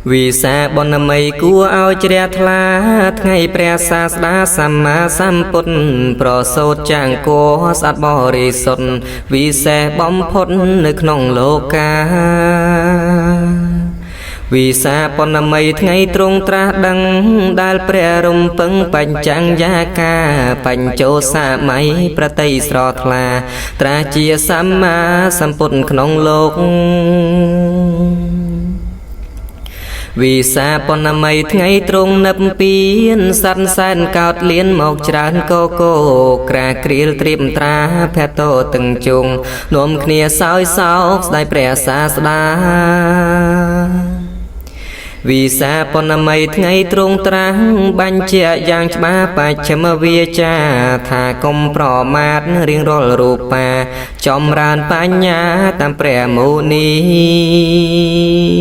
វិសាបុណ្យមីគួរឲ្យជ្រះថ្លា ថ្ងៃព្រះសាស្តាសម្មាសម្ពុទ្ធប្រសូតចាងគោស្អាតបរិសុទ្ធវិសេសបំផុតនៅក្នុងលោកាវិសាបុណ្យមីថ្ងៃទ្រង់ត្រាស់ដឹង ដែលព្រះរំពឹងបញ្ចាំងយាកាបញ្ចោសម័យប្រតិស្រថ្លា ត្រាស់ជាសម្មាសម្ពុទ្ធក្នុងលោកវិសាបុណ្យមីថ្ងៃទ្រង់នឹពពៀនសត្វសែនកោតលៀនមកច្រើនកកោក្រាក្រៀលត្រៀមត្រាភតោទាំងជុងនាំគ្នាសោយសោកស្ដាយព្រះសាស្តាវិសាបុណ្យមីថ្ងៃទ្រង់ត្រាស់បញ្ជាក់យ៉ាងច្បាស់បច្ឆិមវាចាថាកុំប្រមាទរៀងរាល់រូបា ចម្រើនបញ្ញាតាមព្រះមុនី។